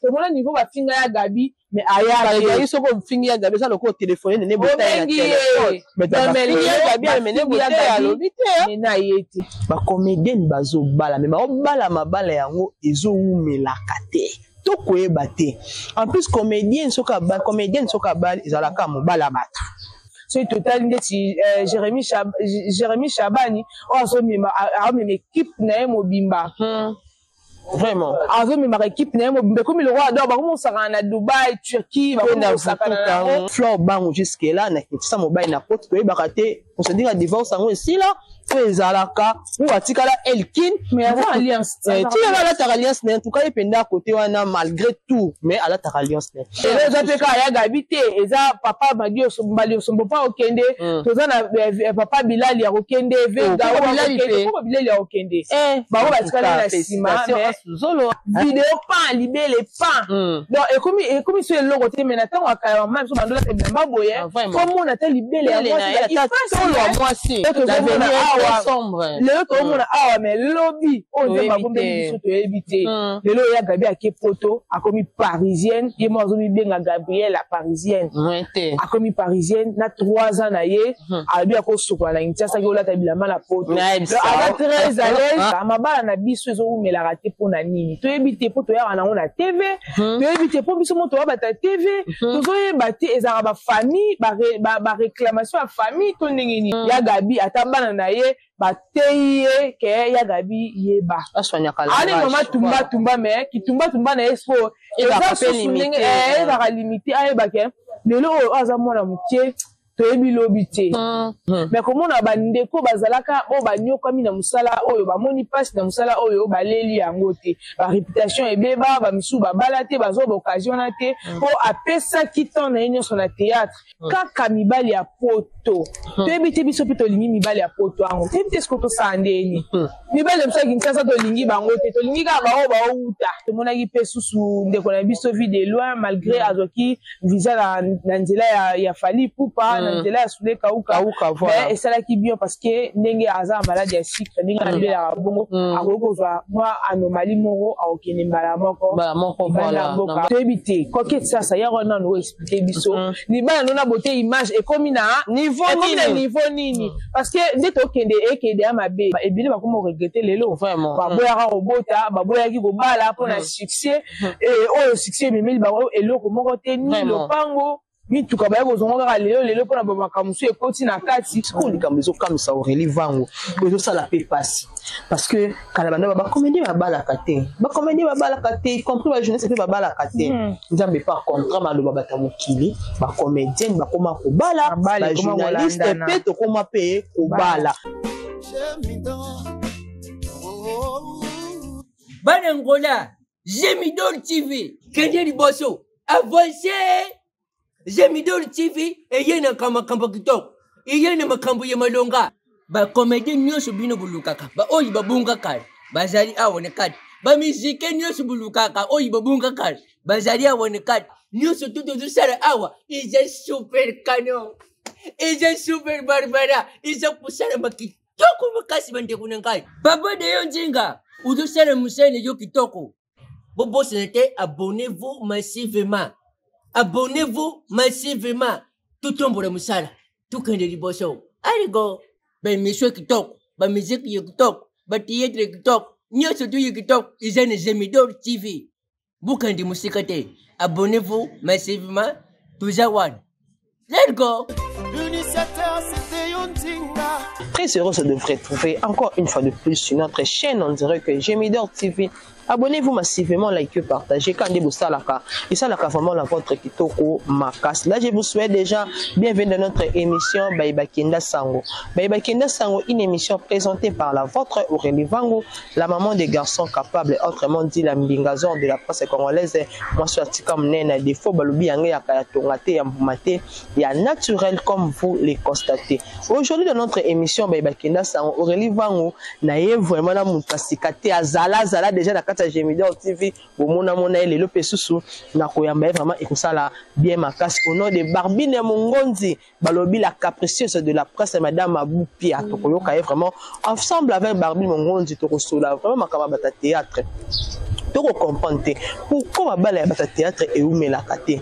Tomona niveau bafinga ya Gabi, mais aya te. Soki ofingi ya Gabi, eza lokola telefone nene botaye na telefone. Bafingi ya Gabi, nene botaye alobi te. Nene aye te. Bacomédienne bazobala, mais baobala mabala yango ezowumelaka te, tokoyeba te. En plus comédienne soki abali, comédienne soki abali, ezalaka mobala bato. Soki totali ndeti Jérémy Chabani oyo azomema, aomema équipe na ye mobimba. Vraiment. Azomemaka équipe na ye mobimba, ekomi lokola donc bakomosakana na Dubai, Turquie, bakomosakana nango. Flore Bango jusque là na Kinshasa, mobali na poto, toyebaka te procédure ya divorce yango esila to ezalaka ou atikala elkin. Mais aza alliance. Tina alataka alliance na ye, en tout cas ye mpenza kote wana, malgré tout, mais alataka alliance na ye. Elo eza mpe kaka ya Gabi te, eza papa Madiosombo mpa okende, toza na papa Bilali ya kokende, Vega Bilali ya kokende, bango batikali na nsima. Video pan libele pan, donc ekomi so eloko te. Mais na ntango ya kala, mama biso bandolaka bilamba boye, komona te libele ya mwasi. Lelo toomona awa, mais lobi oyo Nzambe abombeli biso, toyebi te. Lelo oyo ya Gabi ake poto, akomi parisienne, ye mo azomibenga Gabrielle la parisienne. Akomi parisienne na 3 ans na ye, alobi akosukola na Kinshasa, aki olata bilamba na poto, aza très à l'aise. Mabala na biso ezowumelaka te, mpo na nini toyebi te. Mpo toyaka nango na TV, toyebi te. Mpo biso mo toyabata TV, tozoyeba te. Ezalaka bafamille, baréclamation ya famille to ndenge nini? Ya Gabi, ata bana na ye bateyi ye ke ya Gabi yeba ani mama tumba tumba, mais kitumba tumba na ye spo eza susu ndenge ezalaka limité. Ayeba ke lelo oyo aza mwana moke, toyebi lobi te. Mais komona bandeko bazalaka oyo banyokami na mosala oyo, bamoni mpasi na mosala oyo, baleli yango te, baréputation ebeba, bamisusu babala te, bazwa baoccasion wana te, mpo apesaki temps na ye nyonso na théâtre. Kaka mibali ya poto, toyebi te. Biso mpe tolingi mibali ya poto yango, toyebi te siko tosala ndeni. Mibali ya biso ya Kinshasa, tolingi bango te, tolingi kaka bao baouta. Tomonaki mpe susu ndeko na biso Vie de Loin, malgré azwaki visa na nzela ya Fally Ipupa, na nzela ya Sule Kauka, mais esalaki bien parce que ndenge aza na maladi ya sucre, ndenge abelaka bongo, akoki kozwa mwa anomalie moko, akokende mbala moko banda mboka, toyebi te. Coquette Sasa, yango nano oexpliquer biso, libala no na Beauté Image ekomi na niveau nini? Niveau nini? Parce que nde tokende, ekende ya mabe, ebele bakoma koregretter lelo. Baboyaka kobota, baboyaki kobala mpona succès oyo. Succès ememeli bango eloko moko te, ni lopango, mituka, baya kozonga kaka lelo lelo mpona bamakambo mosusu ekoti na kati. Sikoyo likambo ezokamwisa Aurélie Vango, ezosala mpe pasi, parce que kala banda bacomédien babalaka te, bacomédien babalaka te, y compris bajeunesse mpe babalaka te. Nzambe par contrat maloba bato ya mokili, bacomédienne bakoma kobala, bajournaliste mpe tokoma mpe kobala. Bana Ngola, Gemidor TV kende liboso, avance. Gemidor TV eye na makambo kitoko, eye na makambo ya malonga. Bacomédien nyonso bino bolukaka, baoyo babunga kala, bazali awa na kati. Bamusike nyonso bolukaka, oyo babunga kala, bazali awa na kati. Nyonso tu tozosala awa eza super canon, eza super barbara, eza kosalama kitoko makasi. Bandeko na ngai, papa Deyo Nzinga ozosala mosala na yo kitoko. Bobosana te, abonnez-vous massivement, abonnez-vous massivement, totombola mosala, tokende liboso. Aligo baémission kitoko, bamusique ya kitoko, bathéâtre ya kitoko, nyonso tu ya kitoko eza na Gemidor TV. Bokende mosika te, abonnez-vous massivement, toza wana, let's go. L'initiateur, c'était Yondinga. Très heureuse de vous retrouver encore une fois de plus sur notre chaîne, on dirait que Gemidor TV. Abonnez-vous massivement, likez, partagez. Quand vous salaka, et ça vraiment la votre kitoko makas. Là, je vous souhaite déjà bienvenue dans notre émission Baïba Kenda Sango. Baïba Kenda Sango, une émission présentée par la vôtre Aurélie Vango, la maman des garçons capables, autrement dit la mbingazor de la presse congolaise. Moi, je suis comme nena défaut, balobi yange ya kaya tongate ya mbumate, ya naturel comme vous le constatez. Aujourd'hui, dans notre émission Baïba Kenda Sango, Aurélie Vango, na ye vraiment na mutasika te, azala azala déjà na kati ya Gemidor TV, bomona mona ye lelo mpe susu na koyamba ye, vraiment ekosala bien makasi. Au nom de Barbine Mongonzi, balobi la capricieuse de la presse, madame Aboupia, tokoyoka ye vraiment ensemble avec Barbine Mongonzi, tokosola vraiment makambo ya bata théâtre. Toko comprendre te pourquoi mabala ya bato ya théâtre eumelaka te.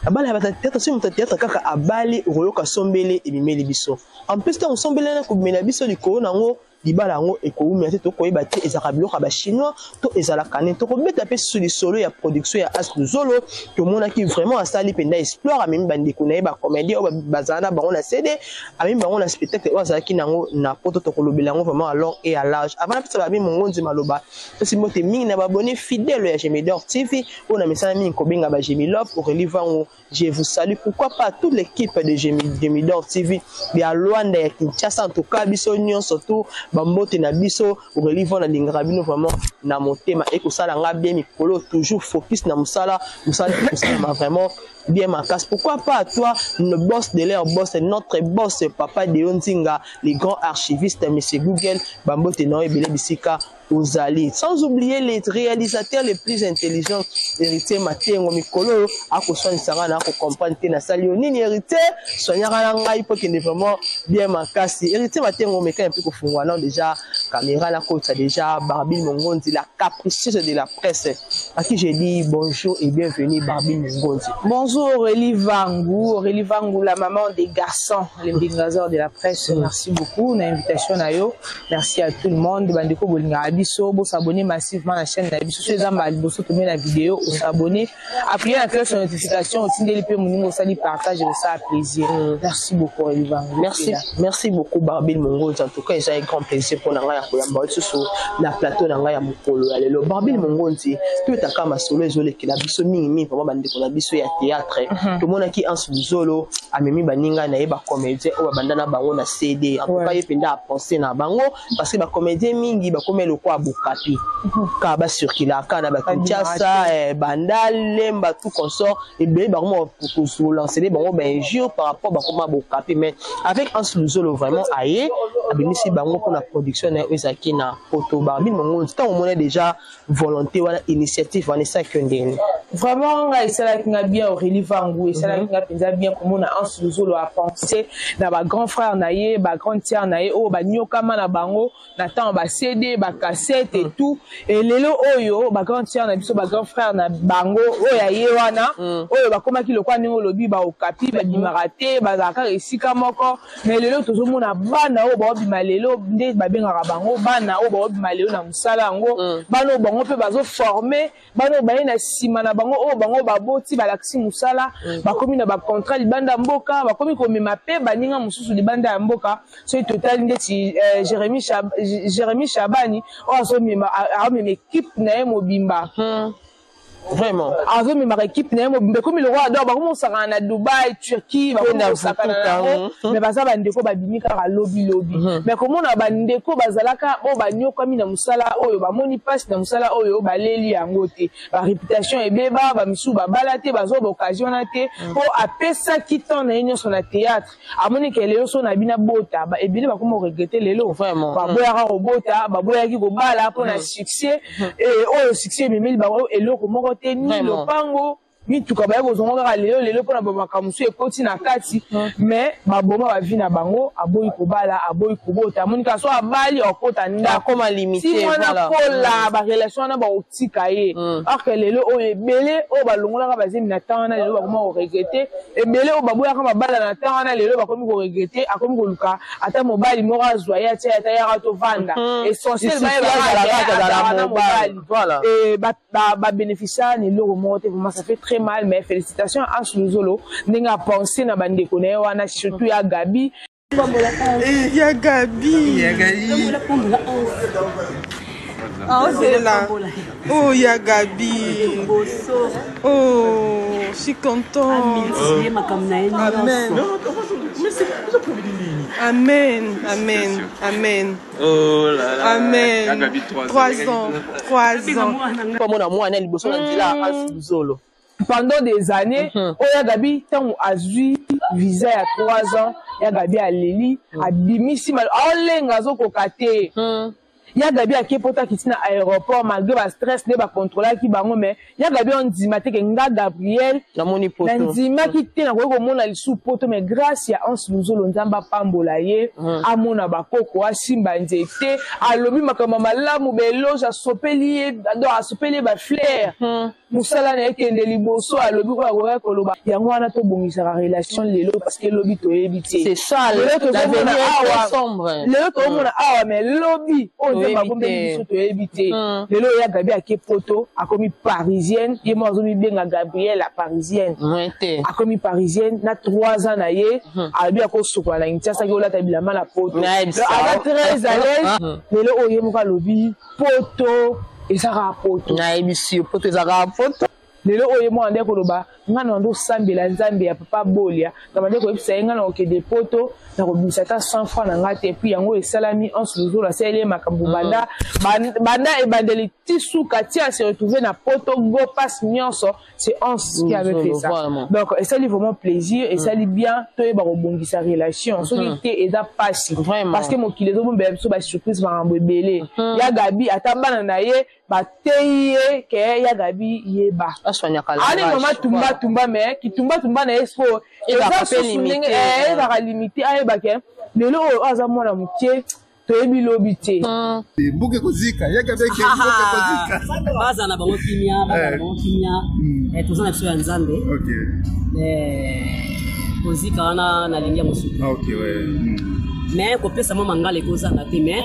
Mabala ya bato ya théâtre, soki moto ya théâtre kaka abali, okoyoka sombele ebimeli biso. En plus, ntango sombele wana kobimela biso likolo nango, libala yango ekowumela te. Tokoyeba te ezalaka biloko ya Bachinois to ezalaka nini. Tokobeta mpe susu lisolo ya production ya As Luzolo. Tomonaki vraiment asali mpenza exploit, amemi bandeko na ye bacomédien oyo bazala na bango na CD, amemi bango na spectacle oyo azalaki nango na Poto. Tokolobela yango vraiment à long et à large. Avant napesa babi Mongonzi maloba, tosi mbote mingi na baabonnés fidèle ya Gemidor TV, oyo na misala mingi kobenga ba Gemilove, Aurélie Vango, je vous salue. Pourquoi pas toute l'équipe de Gemidor TV ya Luanda, ya Kinshasa, en tout cas biso nyonso tu, bambote na biso. Aurélie Vango, nalingaka bino vraiment na motema. Ekosala nga bien mikolo, toujours focus na mosala, mosala ekosalama vraiment bien makasi. Pourquoi pas toi, le boss de leur boss, notre boss, papa Deo Nzinga, le grand archiviste, monsieur Google, bambote na ebele bisika ozali. Sans oublier les réalisateurs les plus intelligents, Héritier Matengo. Mikolo oyo akoswanisanga na akocomprendre te, nasali yo nini, Héritier? Soignaka na ngai mpo kende vraiment bien makasi. Héritier Matengo, meka mpe kofungwa nano déjà caméra, nakotisa déjà Barbine Mongonzi, la capricieuse de la presse, à qui j'ai dit bonjour et bienvenue, Barbine Mongonzi. Bonjour Aurélie Vangou, Aurélie Vangou, la maman des garçons, les mbingazors de la presse. Merci beaucoup na invitation na yo. Merci à tout le monde. Bandeko bolingaka biso, bos'abonner massivement na chaîne na biso. So eza mbala liboso tomoni na vidéo, os'abonner, appuyer na cloche ya notification, otindeli mpe moninga, osali partage, osala plaisir. Merci beaucoup, Aurélie Vangou. Merci, merci beaucoup, Barbine Mongonzi. En tout cas, eza un grand plaisir mpona ngai ya koyamba lisusu na plateau na ngai ya mokolo ya lelo. Barbine Mongonzi, toyetaka masolo ezolekela biso mingimingi, vraiment bandeko na biso ya théâtre. Tomonaki Anse Luzolo amemi baninga na ye bacomédien oyo babanda na bango na CD. En tout cas, ye mpenza apense na bango, parce que bacomédien mingi bakomi lokola bokapi, kaka bacirculaka na Bakinshasa, Banda, Lemba, tout consort. Ebele bakoma kolancele bango bainjure par rapport bakoma bokapi. Mais avec Anse Luzolo, vraiment aye abimisi bango mpona production na ye oyo ezalaki na Poto. Barbine Mongonzi, ntango omona déjà volonté wana, initiative wana, esalaki yo ndenge? Vraiment, ngai esalaki nga bien, Aurélie Vangu. Esalaki nga mpenza bien komona Anse Luzolo apense na bagrand frère na ye, bagrande sœur na ye oyo banyokama na bango na ntango baCD, bacassette et tout. E lelo oyo bagrande sœur na biso, bagrand frère na bango oyo ya ye wana, oyo bakomaki lokwa ndenge olobi, baokapi, babimaka te, bazalaka kaka esika moko. Mais lelo tozomona bana oyo baobima lelo, nde babengaka bango bana oyo baobima lelo na mosala yango, bana oyo bango mpe bazoforme bana oyo baye na nsima na bango, oyo bango baboti, balakisi mosala, bakomi na bacontrat libanda ya mboka, bakomi komema mpe baninga mosusu libanda ya mboka. Soki totali ndeti Jérémi Chabani oyo azomema, aomema équipe na ye mobimba. Vraiment. Azomemaka équipe na ye mobimba, ekomi lokola donc bakomi kosakana na Dubai, Turquie, bakomi kosakana yango. Mais baza bandeko babimi kaka lobilobi. Mais komona bandeko bazalaka oyo banyokwami na mosala, oyo bamoni mpasi na mosala, oyo baleli yango te, baréputation ebeba, bamisusu babala te, bazwa baoccasion wana te, mpo apesaki temps na ye nyonso na théâtre. Amoni ke lelo so na bino bota, ebele bakoma koregretter lelo, baboyaka kobota, baboyaki kobala mpo na succès oyo. Succès ememeli bango eloko moko te, ni lopango, mituka. Baye kozonga kaka lelo lelo mpona bamakambo mosusu ekoti na kati, mais baboma bavie na bango. Aboyi kobala, aboyi kobota, amoni kaka so abali, akota ndako, si mwana kola, barelation wana bakotika ye. Or que lelo oyo ebele oyo balongolaka bazemi na temps wana, lelo bakoma koregretter. Ebele oyo baboyaka mabala na temps wana, lelo bakomi koregretter. Akomi koluka ata mobali moko azwa ye, atia ata yaka tovanda. Essentiel bayebaka na mobali, babénéficia na eloko moko te. Vraiment, ça fait très mal, mais félicitations à Anse Luzolo ndenge apense na bandeko na ye wana, surtout ya Gabi. Ya Gabi. Ya Gabi. Oh, là. Oh, ya Gabi. Oh, je suis contente. Amen. Amen. Amen. Amen. Oh là là. Amen. 3 ans. 3 ans. Mona mwana liboso na nzela Anse Luzolo. Pendant des années, oyo ya Gabi, ntango azwi visa ya 3 ans, ya Gabi aleli, abimisi aolenga, azokoka te. Ya Gabi ake poto, akiti na aéroport malgré ba stress nde bacontrôlaki bango, mais Ya Gabi ondima te ke nga Gabriel namoni poto, nandimaki te nakoki komona lisusu poto. Mais grâce ya Anse Luzolo, Nzambe apambola ye, amona bakoko, asimba nzete, alobi makambo ya malamu, baéloge asopeli ye, donc asopeli ye bafleurs, mosala na ye ekende liboso. Alobi oyo akoki koloba yango wana. Tobongisaka relation lelo parce que lobi toyebi te. C'est ça. Lelo tozomona awa, lelo tozomona awa, mais lobi oyo Nzambe abombeli biso, toyebi te. Lelo oyo ya Gabi ake poto, akomi parisienne. Ye moko azomibenga Gabriel la Parisienne. Akomi parisienne na 3 ans na ye. Alobi akosukola na Kinshasa, aki olata bilamba na poto, aza très à l'aise. Lelo oyo ye moko alobi poto ezaka poto. Nayebisi yo, poto ezaka poto. Lelo oyo ye mwana nde koloba: ngai na ndo osambela Nzambe ya papa Bolia, na bande koyebisa ye ngai na kokende poto, na kobimisa ata 100 franc na ngai te. Puis yango esalami. Anse Luzolo asaleli ye makambo banda banda ebandeli ti suka, ti ase retrouve na poto. Go passe nyonso, c'est Anse qui avait fait ça. Donc esali vraiment plaisir, esali bien. Toyeba kobongisa relation, soki te eza pasi, parce que mokili ezobombela biso basurprise, makambo ebele. Ya Gabi, ata bana na ye bateyi ye ke ya Gabi yeba ani mama tumba tumba, mais kitumba tumba na ye siko eza susu ndenge ezalaka limité. Ayeba ke lelo oyo aza mwana moke, toyebi lobi te. Mboka ekozika, yaka beke, mboka ekozika. Baza na bango kimia, baza na bango kimia. Toza na biso ya Nzambe. Kozika wana nalingi yango suki, mais kopesa mwa mangala ekozanga te, mais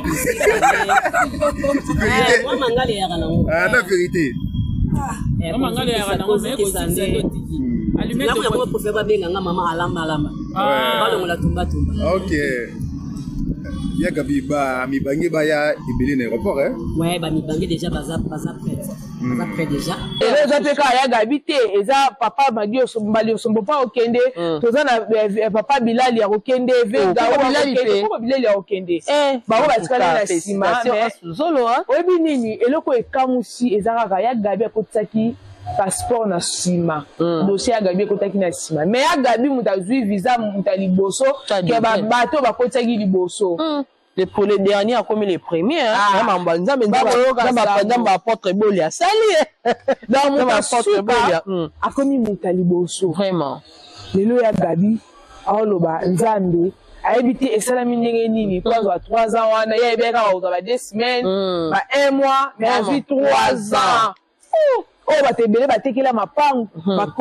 mwa mangala eyaka nango. Na vérité. Kozikisa nde nakoya préfère babenganga mama alamba alamba, balongola tumbatumba. Ok, ya Gabi, ba mibange baya ebele na aéroport, eh? Ouais, bamibange déjà baza, baza prête, baza prêt déjà. Elo eza mpe kaka ya Gabi te, eza papa Mbali Osombo mpa okende. Toza na papa Bilali ya kokende, Vega Bilali ya kokende. Bango batikali na nsima. Oyebi nini eloko ekamusi? Eza kaka ya Gabi akotisaki passeport na nsima, dossier ya Gabi ekotaki na nsima, mais ya Gabi moto azwi visa, moto ya liboso ke bato bakotisaki liboso. Pour le dernier akomi le premier. Ah, mambo ya Nzambe, Nzambe apôtre Boli asali. Donc moto asuka akomi moto ya liboso. Vraiment. Lelo ya Gabi aoloba Nzambe ayebi te esalami ndenge nini po azwa 3 ans wana. Ye ayebi kaka kozwa ba 2 semaines, ba 1 mois, mais azwi 3 ans oyo bato ebele batekela mapangu,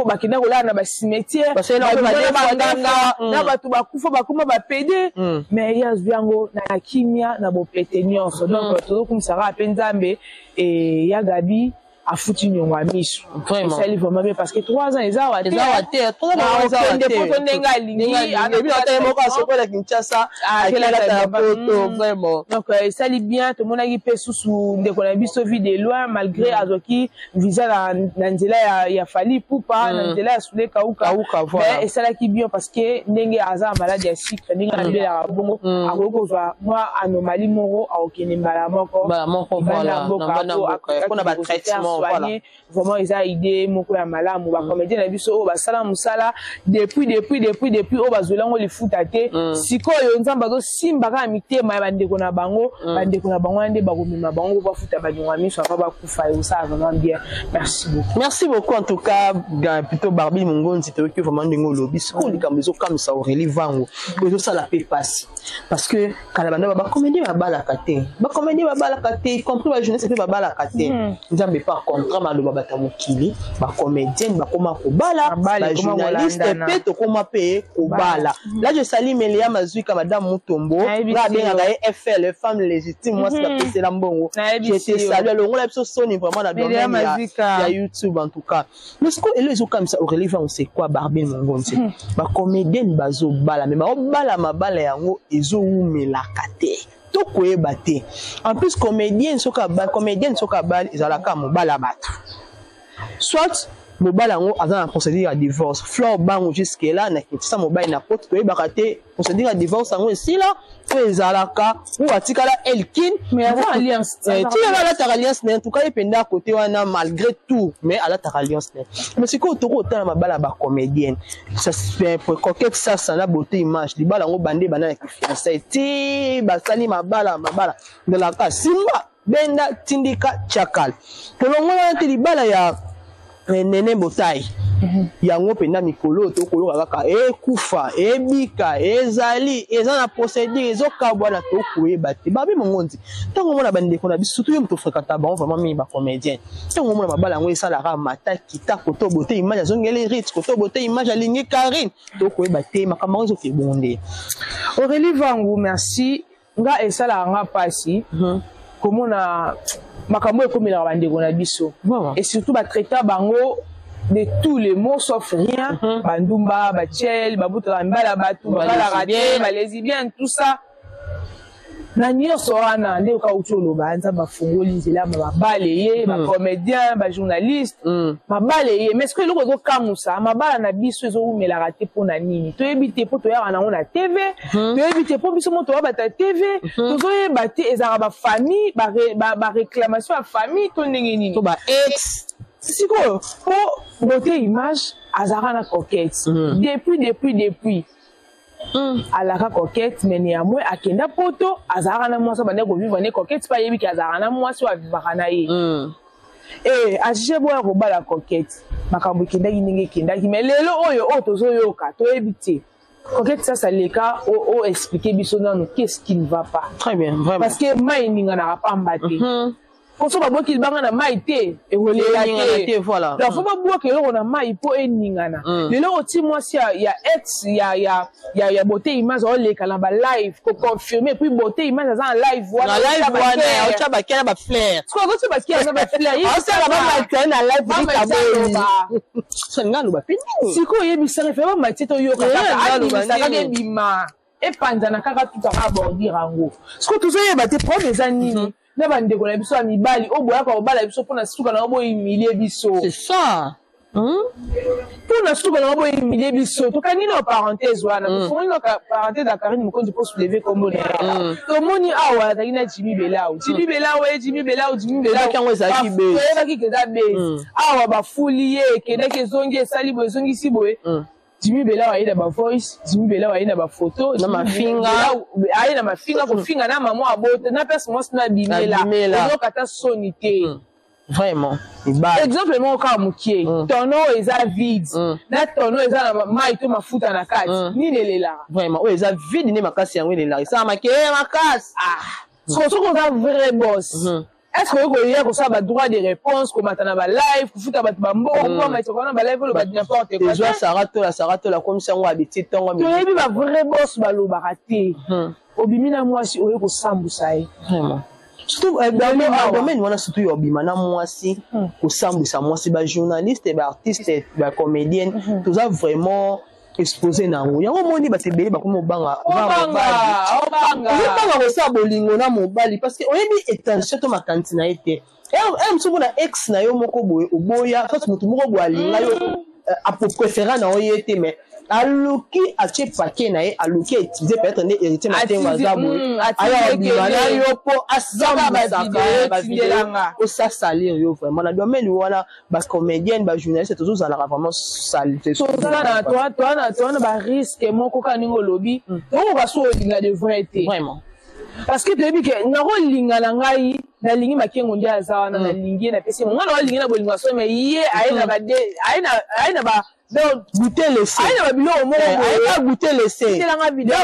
bakenda kolala na bacimetière, banganga na bato bakufa bakoma bapede, mais ye azwi yango na kimia, na bopete nyonso. Donc tozokumisaka mpe Nzambe. Ya Gabi afuti niongo ya miso, esali vraiment bien, parce que 3 ans eza awa te. Okende poto ndenge alingi. Moko asokola Kinshasa, akelata poto, vraiment. Donc esali bien. Tomonaki mpe susu ndeko na biso Vie de Loin, malgré azwaki visa na nzela ya Fally Ipupa, na nzela ya Sule Kauka, mais esalaki bien parce que ndenge aza na maladi ya sucre, ndenge abelaka bongo, akoki kozwa mwa anomalie moko, akokende mbala moko. Mboka soigner. Vraiment eza idée moko ya malamu. Bacomédien na biso oyo basala mosala depuis, depuis, depuis, depuis, oyo bazweli yango lifuta te, sikoyo Nzambe azosimba kaka mitema ya bandeko na bango. Bandeko na bango wana nde bakomema bango po bafuta baniongo ya miso avant bakufa. Ekosala vraiment bien. Merci beaucoup. Merci beaucoup en tout cas, plutôt Barbie Mongonzi. Toyoki vraiment ndenge olobi. Sikoyo likambo ezokamwisa Aurélie Vango, ezosala mpe pasi, parce que kala banda bacomédien babalaka te, bacomédien babalaka te, y compris bajeunesse mpe babalaka te. Nzambe par contrat, maloba bato ya mokili, bacomédienne bakoma kobala, bajournaliste mpe tokoma mpe kobala. Là je salue Melia Mazwika, madame Mutombo, nga abengaka ye FL, femme légitime, mwasi bapesela mbongo. Je te salue, alongola biso soni vraiment na domaine ya YouTube en tout cas. Mais sikoyo elo ezokamisa Aurélie Vango, c'est quoi, Barbine Mongonzi? Bacomédienne bazobala, mais baobala mabala yango ezowumelaka te, tokoyeba te. En plus comédienne soki abali, comédienne soki abali, ezalaka mobala bato, soit Mobali yango aza na procédure ya divorce. Flore Bangu jusque là na Kinshasa, mobali na poto, toyebaka te procédure ya divorce yango esila to ezalaka ou atikala Elkin. Mais aza alliance. Tina alataka alliance na ye, en tout cas ye mpenza côté wana malgré tout, mais alataka alliance na ye. Mais sikoyo tokotala mabala ya bacomédienne, Coquette Sasa na Beauté Image, libala yango bande banda na kifiançai ti basali mabala, mabala ndalaka simba benda tindika chakal tolongola wana te. Libala ya Nene Botai yango mpenza mikolo oyo tokoyoka kaka ekufa, ebika, ezali eza na procédure, ezokabwana, tokoyeba te. Babi Mongonzi, ntango omona bandeko na biso, surtout yo moto ofréquenta bango vraiment mingi, bacomédien, ntango omona mabala yango esalaka mata kita, koto Bote Image azongeli rit, koto Bote Image alingi Karine, tokoyeba te makambo yango ezoke bongo nde. Aurélie Vangu, merci. Nga esalaka nga mpasi komona makambo ekomelaka bandeko na biso et surtout batraita bango de tous les mots sauf rien. Bandumba, batiel, babutaka mibala, bato babalaka te, balesbienne, tout ça. Na nyonso wana nde oka uti oloba, Nzambe afungoli nzela ya mabale ye, bacomédien, bajournaliste, mabale ye. Mais soki eloko ezokamusa, mabala na biso ezowumelaka te. Mpo na nini? Toyebi te. Mpo toyaka nango na TV, toyebi te. Mpo biso mo toyabata TV, tozoyeba te. Ezalaka bafamille, baréclamation ya famille to ndenge nini? To ba ex. Sikoyo mpo Beauté Image azalaka na Coquette depuis alaka Coquette, mais néanmoins akenda poto, azalaka na mwasi, abandaki kovivre ne Coquette mpe ayebiki azalaka na mwasi oyo avivaka na ye. E ajuge boya kobala Coquette, makambo ekendaki ndenge ekendaki. Mais lelo oyo oyo tozoyoka, toyebi te. Coquette Sasa, leka o expliquer biso nanu qu'est-ce qui ne va pas. Très bien, vraiment. Parce que mai eninganaka pamba te. Poso babwaki libanga na mai te, ekolela te. Voilà. Donc faut babwaka eloko na mai mpo eningana. Lelo oti mwasi ya ex ya Beauté Image aoleka na balive koconfirme, puis Beauté Image aza na live. Wana live wana otya bakia na bafleur. Otya bakia na bafleur. Osala bamatie na live. Nga aloba mpe nini? Sikoyo oyebisaka fe bamatie, toyoka kaka, abimisa kaka, ebima, epanzana kaka, tutaka abordire yango. Sikoyo tozoyeba te problème eza nini na bandeko na biso ya mibali oyo boyaka kobala biso mpona suka na bango bohumilie biso. C'est ça. Mpona suka na bango bohumilie biso. Tokangi na parenthèse wana, tofongoli na parenthèse ya Karine Mokonzi mpo soulever kombo na ye. Tomoni awa azalaki na Jimi Belau, Jimi Belau ye, Jimi Belau, Jimi Belau. Yango ezalaki base. Toyebaki ke eza base. Awa bafuli ye, ekendaki, ezongi, esali boye, ezongisi boye. Jimi Belau aye na bavoice, Jimi Belau aye na bafoto. Na mafinga. Aye na mafinga, kofinga na mama abote na place mwasi na abimela. Ozoyoka ata soni te. Vraiment. Exemple moko kaka mokie: tonneau oyo eza vide na tonneau eza na mai to mafuta na kati, nini elelaka? Vraiment, oyo eza vide nde makasi yango elelaka, esala makeye makasi. Soki oza vrai boss, est ce que okoki koya kosala badroit de réponse, komata na balive, kofuta bato bambongo, wana balive oloba n'importe quoi? Ezwa Sara Tola, Sara Tola akomisi yango habitude ntongo. Toyebi bavrai boss balobaka te. Obimi na mwasi, oye kosambusa ye. Vraiment, surtout domaine wana, surtout yo obima na mwasi, kosambwisa mwasi, bajournaliste, baartiste, bacomédienne, toza vraiment exposé na yango. Yango omoni bato ebele bakomi obanga, ozobanga kosala bolingo na mobali parce que oyebi intention to makanisi na ye te. Mosusu mpona ex na yo moko boye oboya, soit motu moko boye alinga yo, apréféra na yo ye te, mais aluki atie paquet na ye, aluki autiliser peut-être nde Héritier Matengo aza boye, aya obima na yo mpo asambwisaka bavideo, osasalir yo. Vraiment, na domaine wana, bacomédienne, bajournaliste, tozozalaka vraiment sale. Toza na barisque moko kaka ndenge olobi, tokoka so olinga de vrai te. Vraiment. Parce que toyebi ke nakolinga na ngai, nalingi Makengo nde aza wana, nalingi ye, napesi ye ngai, naolingi na bolingo so, mais ye aye na bade, aye na ba donc goûter laissé. Aye na babiloko moko. Aye goûter laissé. Telanga video.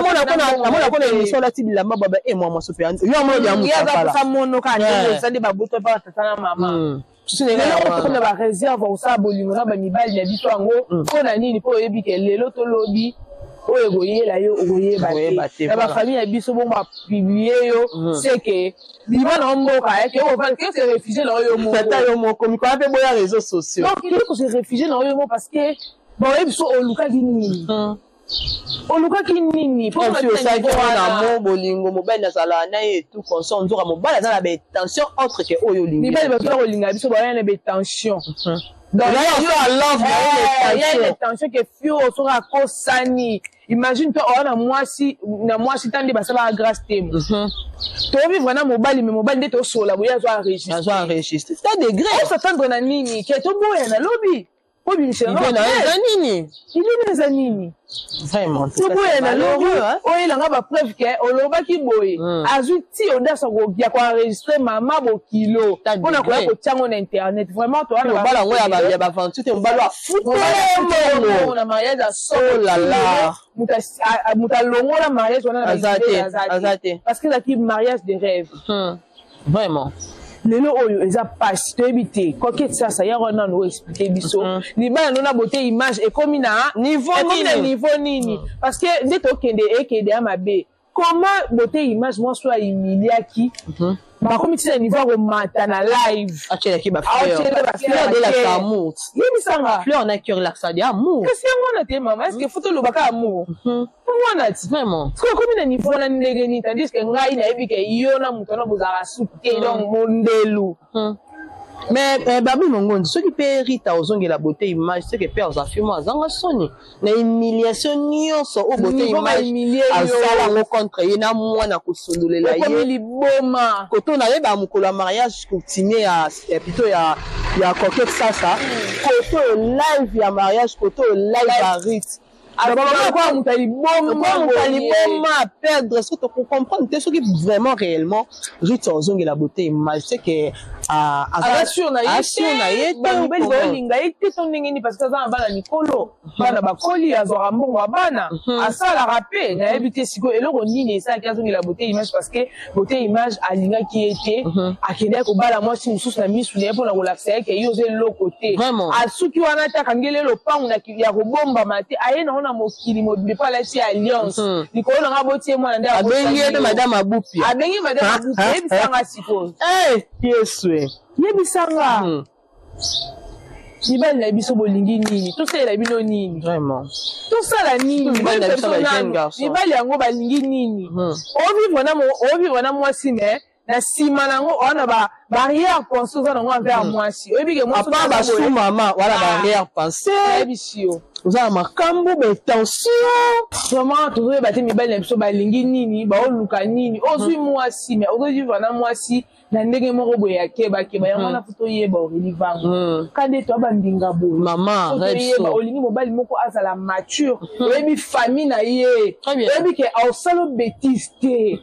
Namona kona émission, olati bilamba baba e mwa mwaso pe yo amona ya. Ye aza kosa mono kaka ndenge eza nde baboto epa tata na mama. Lelo tokona baréserve kosala bolingo na bamibali na biso yango. Mpo na nini? Mpo oyebi ke lelo tolobi oyo ekoyela yo, okoyeba te. Na bafamille na biso bongo bapublie yo, seke bima na mboka ke se réfugie na yo moko. Tata yo moko mikolo mpe boya réseaux sociaux. Donc il faut se réfugier na yo moko parce que baoyebi so olukaki nini, olukaki nini. Osalaki wana mo bolingo, mobali nazala na ye tout consort, nzoka mobali aza na baintention autre ke oyo olingi. Mibali bazoya kolinga biso, baya na baintention. Donc il y a une tension que fio soki akosani. Imagine toi, oya na mwasi, na mwasi ta nde basalaka grâce te. Tovivre na mobali, mais mobali nde tosola boye, azo enregistre. Azo enregistre, c'est degré. Osatendre na nini ke toboya na lobi? Obimisa eza nini? Ilini eza nini? Vraiment. Toboya na lobi, oyelanga bapreuve ke olobaki boye. Azwi ti audace ya koenregistre mama bokilo mpona koya kotiango na internet. Vraiment. Mobali yango ya baventure te, mobali afutele na mariage. Asolala. Moto alongola mariage wana. Aza te, aza te. Parce que ezalaki mariage de rêve. Vraiment. Lelo oyo eza pasi, toyebi te. Coquette Sasa ya wana nano oexplike biso libala no na beauté image ekomi na niveau ekomi na nini? Niveau nini? Parce que nde tokende, ekende ya mabe. Comment beauté image, mwasi oyo ahumiliaki, bakomi ntina niveau ya komata na live? Atielaki bafleur. Aotiela Fleur de la amour. Yebisanga. Fleur na cœur elakisa de amour. Kasi yango wana te, mama, est ce que faut tolobaka amour wana ti? Vraiment. Soki okomi na niveau wana ndenge nini? Tandis que ngai nayebi ke yo na moto wana bozalaka suku te, donc mondelu. Mais babi mongondi, soki mpe Rita ozongela beauté image, soki mpe aza fimo azanga soni na humiliation nyonso oyo beauté Niveau image bahumilie yo. asala yango contre ye na mwana kosololela Okomi ye. liboma. Koto nayeba mokolo ya mariage coutumier ya plutôt ya Coquette Sasa, koto oyo live ya mariage, koto oyo live ya Rite. Kwa moto ya liboma. Moto liboma perdre. Soki tokocomprendre te, soki vraiment réellement Rite ozongela beauté image, c'est que Aza sûr na ye. Sûr na ye te. Bamobali baolinga ye te to ndenge nini? Parce que aza na bana mikolo, bana bakoli, azwaka mbongo ya bana, asalaka mpe. Nayebi te sikoyo eloko nini esalaki azongela beauté image, parce que beauté image alingaki ye te. Akendaki kobala mwasi mosusu na misu na ye mpona kolakisa ye ke ye oza eloko te. Asuki wana te, akangeli lopangu ya kobombama te, aye nango na mokili mobimba mpo alati alliance likolo nanga, botie mwana nde. Abengi ye mpe madame Abupi. Abengi madame Abupi. Yebisanga sikoyo. Yesu. Yebisanga, mibali na biso bolingi nini? Tosalela bino nini? Vraiment. Tosala nini? Mibali yango balingi nini? Ovivre na mwasi, mais na nsima nango oa na barrière pensée, oza nango envers mwasi, oyebi ke mwasi basu mama wana barrière pensée. Oyebisi yo. Oza na makambo batension. Vraiment, tozoyeba te mibali na biso balingi nini, baoluka nini. Ozwi mwasi, mais ozovivre na mwasi na ndenge moko boye ya kebakeba. Yango wana faut toyeba, Aurélie Vango, kande to abandinga boye. Mama. Toyeba, olingi mobali moko azala mature, oyebi famille na ye, oyebi ke aosala bétise te,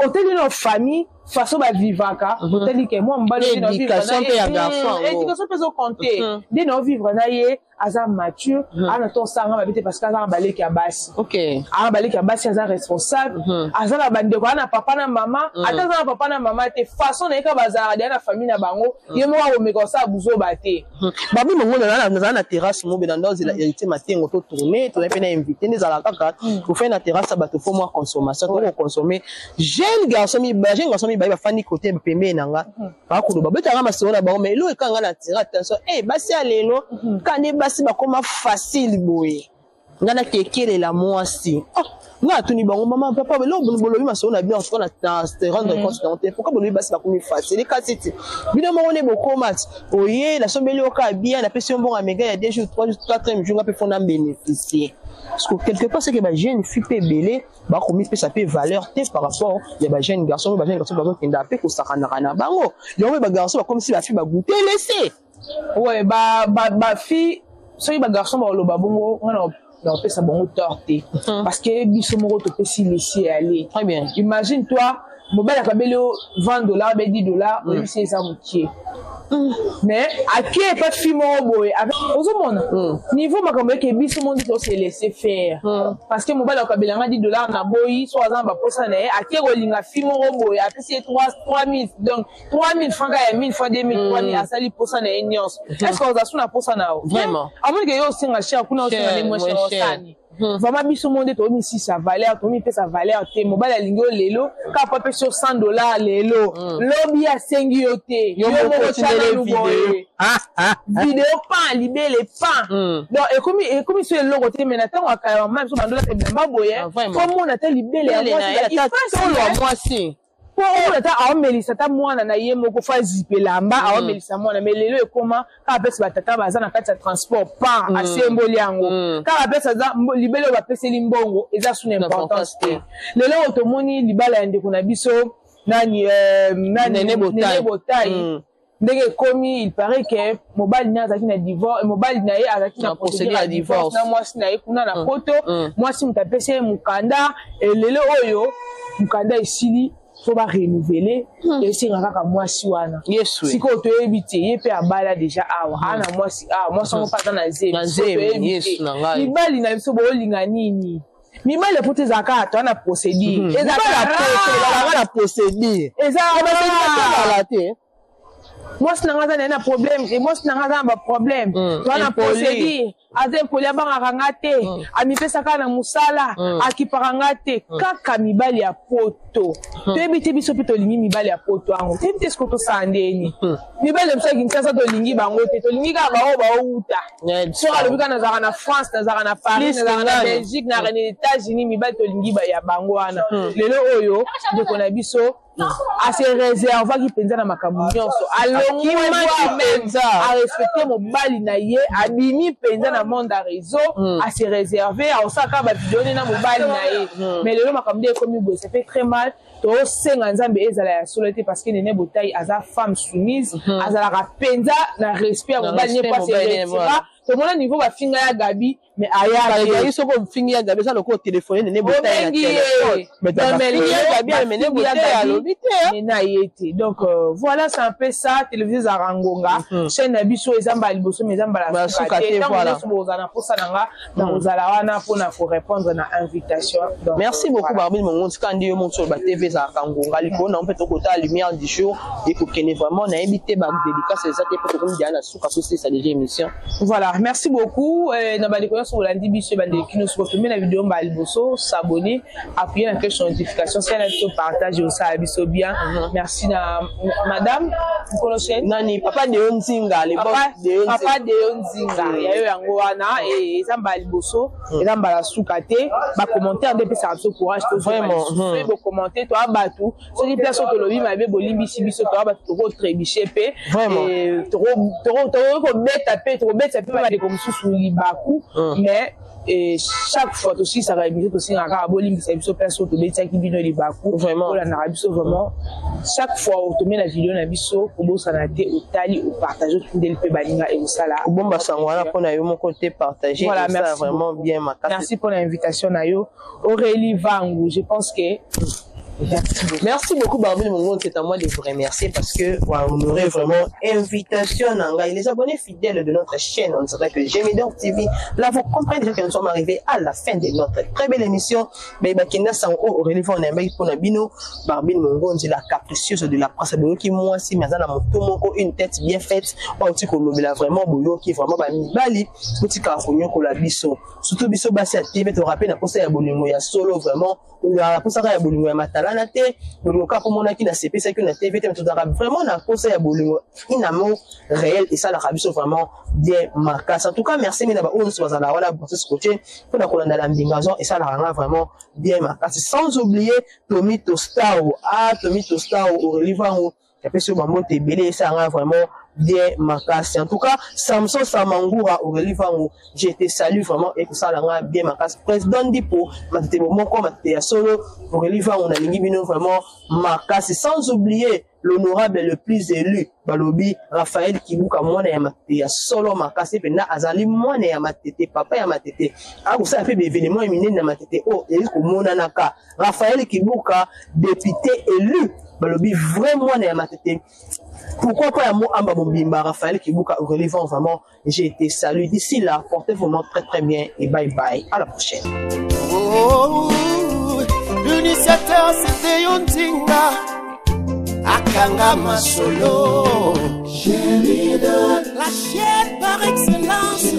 oteli na famille façon bavivaka, oteli ke mwa mobali Éducation mpe ya garçon. Éducation mpe ezocompte. Nde na ovivre na ye, aza mature, aza na to osanga mabe te, parce que aza na baleki ya basi, aza na baleki ya basi, aza responsable, aza na bandeko, aza na papa na mama. Ata aza na papa na mama te, façon na ye kaka bazalaka deya na famille na bango, ye moko akomeka kosala buzoba te. Babi mongo, nazala na terrasse mobe na ndozela Héritier Matengo, to tourne, tozali mpe na invité nde ezalaka kaka tofai na terrasse ya bato mpo mwa consommation, tokokonsome. Jeune garçon mibale, jeune garçon mibale bafandi kote pembeni na nga, bakoloba, betanga masolo na bango. Mais eloko ekanga na atire attention, e basi ya lelo kande, basi bakoma facile boye. Nga nakekelela mwasi, nga atuni bango: "Mama, papa, eloko bolobi masolo na bino, en na se rendre compte nango te. Pourquoi bolobi basi bakomi facile? Kasi ti bino moko nde bokoma ti oye, nasombeli yo kaka bien, napesi yo mbongo ya mega ya 2 jours, 3 jours, 4 jours, nga mpe faut na bénéficier." Parce que quelque part, c'est que bajeune fille mpe ebele bakomipesa mpe valeur te par rapport ya bajeune garçon. Oyo bajeune garçon bazokenda mpe kosakanaka na bango, yango mpe bagarçon bakomisi bafille bagoûter laisser. Ouais, bafille, soki bagarçon baloba bongo, nga na opesa bango tort te, parce que biso moko topesi laisser aller. Très bien. Imagine toi, mobali akabeli yo 20 $, be 10 $, oyebisi eza mokie, mais ake epa fille moko boye. Ozomona niveau makambo eke, biso mo nde tose laisser faire, parce que mobali akabelanga 10 $ na boyi, so aza na baposa na ye, ake kolinga fille moko boye, apesi ye 3000, donc 3000 francs ya 1000 fois 2000, 3000, asali posa na ye nyonso. Est ce que oza su na posa na yo? Vraiment. Amoni ke yo osenga cher kuna, osenga nde moins cher, osani. Vraiment, biso mo nde tomisisa valeur, tomipesa valeur te. Mobali alingi yo lelo kaka po apesi yo 100 $ lelo, lobi asengi yo te, yo moko tiananu boye video pan libele pan. Donc ekomi so eloko te. Mais na ntango akala, mama biso bandolata bilamba boye, komona te libele ya mwasi. Mwasi. Mpo oyo ata aomelisa ata mwana na ye moko, fo azipe elamba, aomelisa mwana. Mais lelo ekoma kaka mpesi batata baza na kati ya transport par asemboli yango kaka mpesi aza libele oyo bapeseli mbongo eza suna importance te. Lelo oyo tomoni libala ya ndeko na biso nani, nani, Nene Botayi. Nene Botayi, ndenge ekomi, il paraît que mobali na ye azalaki na divorce, mobali na ye azalaki na Na procédure procédure ya ya divorce divorce. na mwasi na ye kuna na Poto. Mwasi moto apesi ye mokanda. Elelo oyo mokanda esili, fo barenouveler, esenga kaka mwasi wana. Yesu. Sikoyo toyebi te, ye mpe abala déjà awa, aa na mwasi awa, mwasi yango mpe aza na zemi. Na Sikoyo zemi, toyebi Yesu te. na ngai. Mibali na biso, bolinga nini? Mibali ya Poto ezalaka kaka toa na procédure, ezalaka na procédure. Eza Ezala te. Mwasi na nga aza na ye na problème e, mwasi na nga aza na baproblème, toa na Impoli. procédure, aza impoli, abangaka nga te, amipesaka na mosala, akipaka nga te. Kaka mibali ya Poto, toyebi te. Biso mpe tolingi mibali ya Poto yango, toyebi te siko tosala ndeni. Mibali ya biso ya Kinshasa, tolingi bango te, tolingi kaka bao baouta. Soki alobi kaka nazalaka na France, nazalaka na Paris, Plus nazalaka na nani? Belgique, na États-Unis, mibali tolingi ya bango wana. Lelo oyo ndeko na biso ase réservaki mpenza na makambo nyonso, alongwaki mpenza. Arespecte mobali na ye, abimi mpenza na monde ya réseau, ase réserve, aosala kaka bavideo nde na mobali na ye. Mais lelo makambo nde ekomi boye, ça fait très mal. Tosenga Nzambe ezala ya solo te, parce que Nene Botayi aza femme soumise, azalaka mpenza na respect ya Na mobali ne respect po ase mobali ne, retira. voilà. Tomona niveau bafinga ya Gabi, mais aya te. Ezali soki ofingi ya Gabi, eza lokola telefone Nene Botayi na Obengi ye. telefone. Non, mais bafingi ya lelo, Gabi, Nene bafingi ya Botayi Gabi, alobi te. Nene aye te. Donc voilà, c'est un peu ça. Télévision ezalaka ngonga. Chaîne na biso eza mbala liboso, mais eza mbala Mbala suka suka te. te, Ntango voilà. nyonso bozala na posa na nga, nakozala wana mpona korépondre na invitation. Donc, Merci beaucoup. voilà. Barbine Mongo, tika ndi yo moto ba TV ezalaka ngonga likolo na mpe tokota lumière du jour ekokende. Vraiment, nayebi te, badédicace eza te mpo tokomi deya na suka, tosilisa déjà émission. Voilà, merci beaucoup. Na bandeko nyonso bolandi biso, ebandeli nyonso kotombe na video mbala liboso, s'abonner, appuyer na cloche de notification, sala biso partage, osala biso bien. Merci na madame nkolo chaîne. Nani, papa Deo Nzinga, le boss. Papa, Deo Nzinga. Papa Deo Nzinga, ya yo yango wana. Eza mbala liboso, eza mbala suka te. Bacommentaire nde epesaka biso courage. Vraiment, Tozoki bocommenter, toya bato. Soki place oyo tolobi mabe, bolimbisi biso. Toya bato, tokotrébucher mpe. Vraiment. Tokoki kobeta mpe, tokobetisa mpe bandeko mosusu libaku. Mais chaque fois tosilisaka émission, tosingaka kaka bolimbisa biso place oyo tobetisaki bino libaku. Vraiment. Olandaka biso vraiment chaque fois otombe na video na biso, kobosana te, otali, opartage, otindeli mpe baninga, ekosala. Kobomba sango wana mpona yo moko te, partage. Voilà, esala merci vraiment beaucoup. bien makasi. Merci pour l'invitation na yo, Aurélie Vangu. Je pense que merci beaucoup. Merci beaucoup, Barbine Mongo. C'est à moi de vous remercier parce que voilà, on aurait vraiment invitation na ngai. Les abonnés fidèles de notre chaîne, on dirait que Gemidor TV. Là, vous comprenez déjà que nous sommes arrivés à la fin de notre très belle émission. Mais bakenda sango Aurélie Van Nembek pour bino Barbine Mongo, la capricieuse de la presse. Boyoki mwasi, mais na moto moko, une tête bien faite. Oti kolobela vraiment boyoki vraiment ba mibali botika konyokola biso. Surtout biso basi ya TV, to rappel na posa ya bolingo ya solo vraiment. Tozalaka mposaka ya bolingo ya matalana te, bolingo kaka mpo monaki na sepesaki na TV te, mais tozalaka vraiment na mposa ya bolingo, un amour réel esalaka biso vraiment bien makasi. En tout cas, merci mingi na baoyo nyonso bazala wana branché, scotché mpona kolanda la mbingazon, esalaka nga vraiment bien makasi. Sans oublier Tomi Tostao, ah, Tomi Tostao, Aurélie Vango yapesi oyo bambote ebele, esalanga vraiment bien makasi. En tout cas, Samson Samangura, Aurélie Vango, je te salue vraiment, ekosalanga bien makasi. Président Ndipo Matete, bomoko Matete ya solo, Aurélie Vango, nalingi bino vraiment makasi. Sans oublier l'honorable le plus élu, balobi Raphaël Kibuka, mwana ya Matete ya solo makasi mpenza, azali mwana ya Matete, papa ya Matete, akosala mpe baévénement ya minene na Matete oyo ezali komonanaka. Raphaël Kibuka, député élu, balobi vrai mwana ya Matete, pourquoi pas ya mo amba mobimba. Raphaël Kibuka, Aurélie Van, vraiment je te salue. D'ici là, portez vraiment très très bien et bye bye, à la prochaine. Oh, l'initiateur c'était yo Nzinga, akanga masolo, la chaîne par excellence.